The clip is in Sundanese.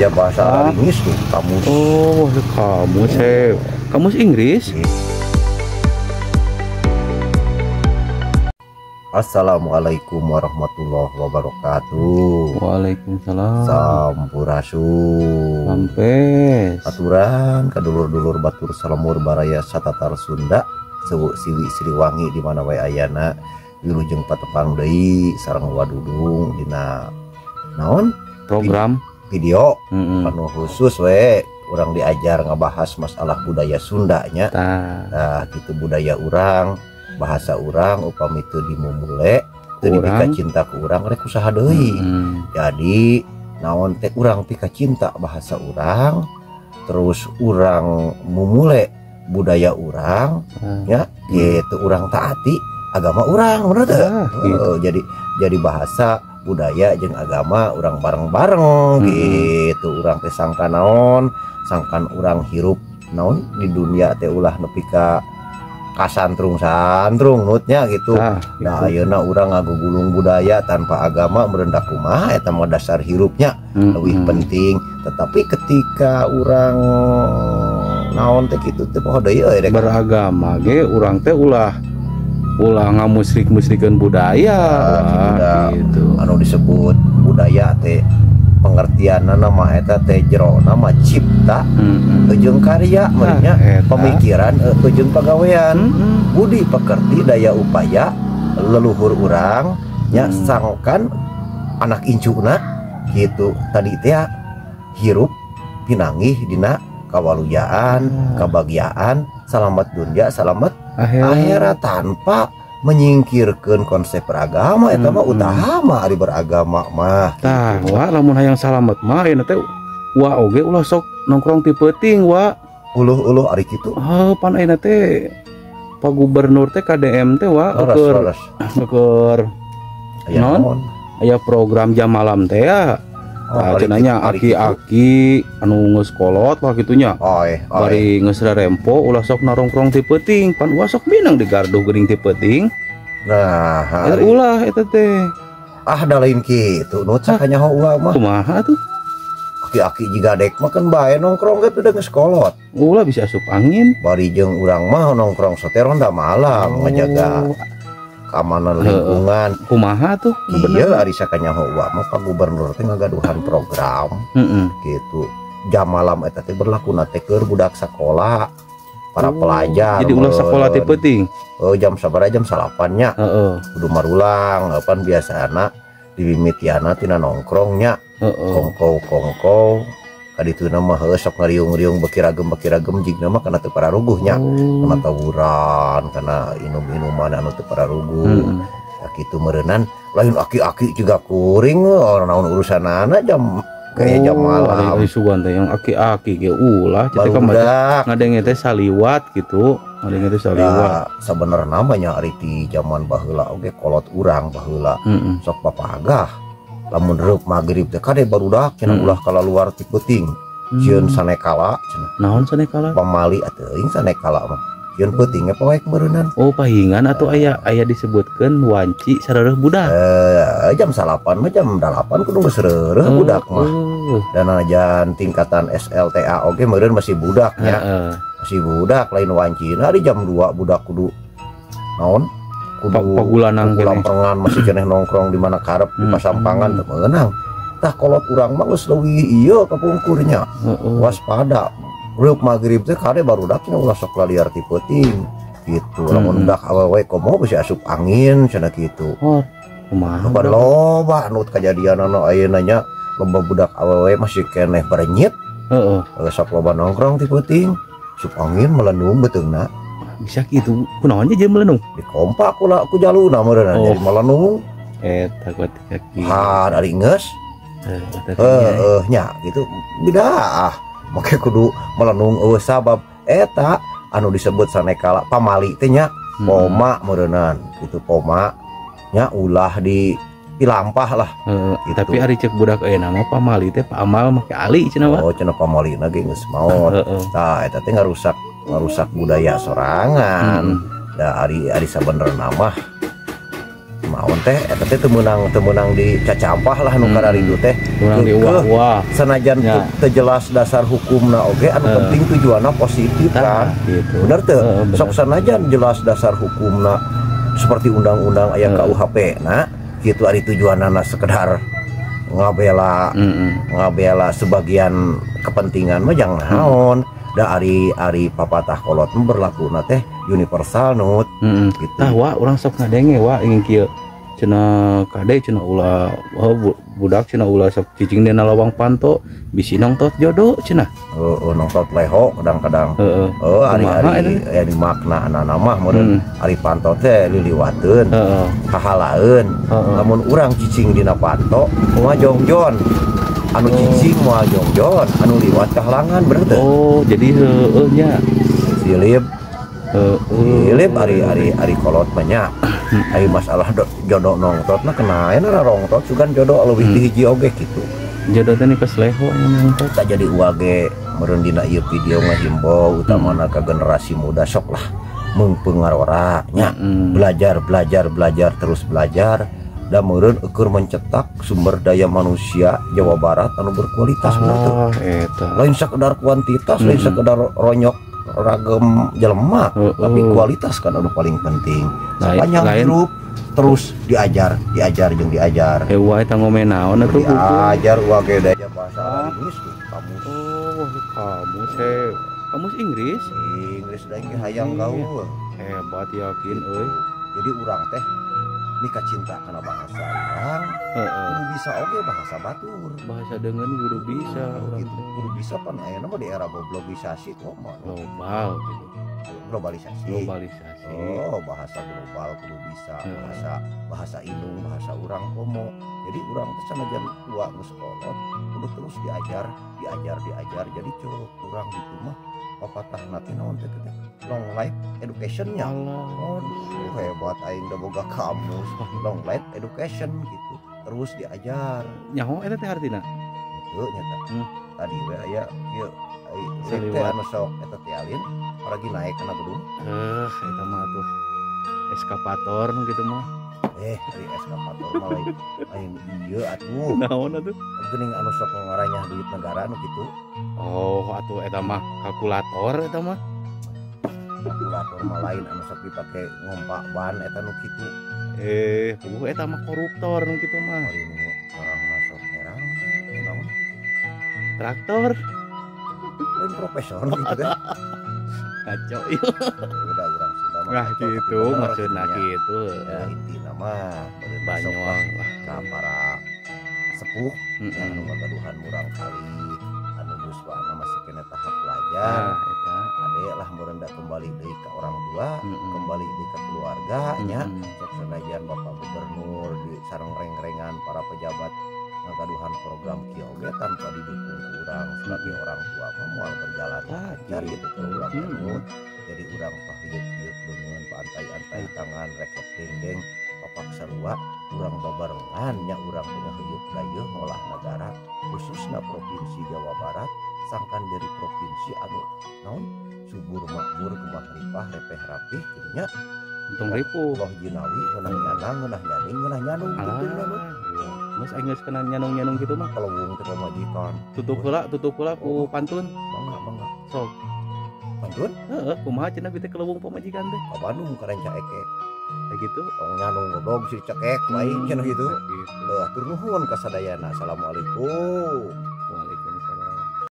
Ya bahasa Inggris tuh kamus. Oh, kamus. Kamus Inggris. Assalamualaikum warahmatullahi wabarakatuh. Waalaikumsalam. Sampurasun. Sampes. Aturan kadulur-dulur batur salamur baraya satatar Sunda Sewu Siwi Siliwangi di mana wae ayana wilujeng patepang deui sareng wadudung dina naon program video anu khusus we urang diajar ngabahas masalah budaya Sunda nya. Nah, gitu budaya urang, bahasa urang upami teu dimumule teu dipika cinta ku urang rek usaha deui. Jadi naon teh urang pika cinta bahasa urang, terus urang mumule budaya urang ya, gitu urang taati agama urang bener teu? Gitu. Jadi bahasa budaya jeung agama urang bareng-bareng gitu. Urang teh sangka naon, sangkan urang hirup naon di dunia teh ulah nepi ka kasantrung-santrung nutnya gitu. Nah, ayeuna urang ngagugulung budaya tanpa agama merendah kumaha eta mah dasar hirupnya leuwih penting. Tetapi ketika urang naon teh kitu teh poho deui euy beragama ge urang teh ulah ngamusrik-musrikeun budaya. Gitu. Anu disebut budaya teh pengertianna mah eta teh jerona mah cipta jeung karya meureunnya pemikiran jeung pagawean budi pekerti daya upaya leluhur urang nya sangkan anak incuna gitu tadi teh hirup pinanggih dina kawaluyaan kebahagiaan salamet dunia salamet akhirat tanpa menyingkirkan konsep beragama eta mah utama ari beragama mah. Tah, wa lamun hayang salamet mah ayeuna teh wa oge ulah sok nongkrong ti peuting wa. Uluh-uluh ari kitu. Heuh, pan ayeuna teh Pak Gubernur teh KDM teh wa keur naon? Aya program jam malam teh ya. Tah cenah nya aki-aki anu geus kolot lah kitunya. Bari geus rarempo ulah sok narongkrong ti peuting, pan ulah sok minang di gardu geuning ti peuting. Nah, eta ulah eta teh. Ah, da lain kitu nu sakanyaho ulah mah. Kumaha tuh? Aki-aki jiga dek mah kan bae nongkrong ge udah geus kolot. Ulah bisa asup angin. Bari jeung urang mah nongkrong sote ronda malam ngajaga keamanan lingkungan. Kumaha tuh? Iya, ari sakanyaho ulah mah Pak Gubernur teh ngagaduhan program gitu. Jam malam eta teh berlakuna teh keur budak sakola, para pelajar. Jadi ulah sakola teh peuting. Jam sabaraha jam 8 nya. Kudu marulang, pan biasana dimimitiana tina nongkrong nya. Kongkow-kongkow kadituna mah heuh sok ngariung-riung bekiragem-bekiragem jigna mah kana teu pararuguh nya. Kana tawuran, kana inum-inuman anu teu pararuguh. Tah kitu meureunnan lain aki-aki juga kuring naon urusanana jam kayak jam malam. Ari sugan teh yang aki-aki ge ulah ceuk teh ngadenge teh saliwat gitu, ngadenge teh saliwat. Sabenerna mah nya ari ti jaman baheula oge kolot urang baheula sok papagah. Lamun reup magrib teh kade barudak cenah ulah kalaluar ti peuting. Sieun sanekala cenah. Naon sanekala? Pamali atuh sanekala mah. Sieun peuting ge poek meureunnan. Oh, pahingan atau aya disebutkeun wanci sareureun budak. Jam 8 mah jam 8 kudu geus reureuh budak mah. Dan ajan tingkatan SLTA oge meureun masih budak nya. Masih budak lain wancina di jam 2 budak kudu naon? Kudu pagulanang lampengan masih keneh nongkrong di mana karep di pasampangan teu meunang. Tah kolot urang mah geus leuwih ieu kapungkurnya. Waspada. Reup magrib teh kade barudak nya ulah sok laliar ti peuting gitu. Lamun budak awewe komo bisi asup angin cenah kitu. Kumaha? Loba anu kajadianana ayeuna nya loba budak awewe masih keneh berenyit. Heeh. Sok loba nongkrong ti peuting, asup angin melendung beuteungna. Bisa gitu. Kunaon nya jeung melenung? Dikompak kula ku jaluna meureunna jadi melenung. Eta kuat kaki. Ha, ari geus. Heeh, nya gitu. Bidah. Make kudu melenung eueuh sabab eta anu disebut sanekala pamali teh nya poma meureunnan gitu poma nya ulah di pilampah lah. Gitu. Tapi ari cek budak ayeuna mah pamali teh pamal make ali cenah mah. Oh, cenah pamalina ge geus maot. Tah eta teh ngarusak budaya sorangan. Da ari sabenerna mah Naon teh eta teh teu meunang dicacampah lah nu kararitu teh. Meunang diuah-uah. Sanajan teu jelas dasar hukumna oge anu penting tujuanna positif kan. Gitu. Bener teu? Sok sanajan jelas dasar hukumna seperti undang-undang aya KUHP nah kitu ari tujuanna sekedar ngabela ngabela sebagian kepentingan mah jang naon. Da ari papatah kolot berlakuna teh universal nut gitu. Tah wa urang sok ngadenge wa ingin kieu cenah kade cenah ulah budak cenah ulah sok cicing dina lawang panto bisi nongtot jodoh cenah. Heeh, nongtot leho kadang-kadang. Heeh, ari makna anana mah meureun ari panto teh liliwateun. Heeh. Kahalaeun. Lamun urang cicing dina panto moal jongjon. Anu cicing moal jongjon, anu liwat kahalangan bener teu? Oh, jadi heueuh nya. Silip. Silip ari kolot mah nya. Ari masalah jodoh nongtot mah kenaeun rongtot sugan jodoh leuwih ti hiji oge kitu. Jodoh teh geus leho nongtot. Tah jadi uage meureun dina ieu video ngahimbau utamana ka generasi muda sok lah meungpeung ngarora nya. Belajar belajar belajar terus belajar. Da meureun eueur mencetak sumber daya manusia Jawa Barat anu berkualitas bener teu? Lain sekedar kuantitas, lain sekedar ronyok ragam jelema, tapi kualitas kan anu paling penting. Sepanjang hirup terus diajar, diajar jeung diajar. Heueuh eta ngomen naon atuh buku? Diajar wa ge daya bahasa Inggris tuh, kamus. Oh, kamus kamus Inggris? Inggris da ge hayang gaul. Hebat yakin euy. Jadi urang teh mika cinta karena bahasa urang, kudu bisa oge bahasa batur. Bahasa dengan kudu bisa urang gitu. Kudu bisa pan ayeuna mah di era globalisasi kok mah. Global gitu. Globalisasi. Globalisasi. Oh, bahasa global kudu bisa, bahasa indung, bahasa urang komo. Jadi urang teh sanajan tua geus kolot, kudu terus diajar, diajar, diajar. Jadi cukup urang gitu mah papatah nanti naon teh teh long life education-nya. Aduh, hebat aing da boga kamus long life education gitu. Terus diajar. Nyaho eta teh artina? Heuh nya tah. Tadi we aya kieu teh anu sok eta teh alin paragi naik kana gedung. Eta mah atuh eskapator nu kitu mah. Ari eskapator mah lain ieu atuh. Naon atuh? Geuning anu sok ngaranyah duit negara nu kitu. Oh, atuh eta mah kalkulator eta mah. Kalkulator mah lain anu sok dipake ngompak ban eta nu kitu. Eta mah koruptor nu kitu mah. Ari nu ngarangna sok herang naon kitu. Traktor. Lain profesor gitu teh. Kacau ieu. Udah urang Sunda mah. Nah gitu maksudna kitu. Ya intina mah banyuang lah ka para sepuh yang anu ngagaduhan murang kali anu yuswana masih kena tahap belajar. Eta ade lah meureun da kembali deui ka orang tua, kembali deui ka keluarga nya. Sok sanajan Bapak Gubernur di sareng reng-rengan para pejabat ngagaduhan program kieu oge tanpa didukung ku urang sebagai orang tua mah moal berjalan lancar gitu program nu. Jadi urang pahieup-hieup leungeun paantai-antai tangan rekep dengdeng papak sarua urang babarengan nya urang teh ngaheuyeut dayeuh ngolah nagara khususna provinsi Jawa Barat sangkan dari provinsi anu naon subur makmur gemah ripah repeh rapih kitu nya. Untung ripuh loh jinawi ngeunah nyanang ngeunah nyaning ngeunah nyanung kitu nya. Geus aing geus kena nyanung-nyanung kitu mah kalewung teh pamajikan. Tutup heula ku pantun. Mangga mangga. Sok. Pantun? Heeh, kumaha cenah bi teh kelewung pamajikan teh? Ka Bandung ka Ranca Ekek. Kayak gitu. Tong nyanung goblok si cekek ku aing cenah gitu. Heuh, atur nuhun ka sadayana. Assalamualaikum.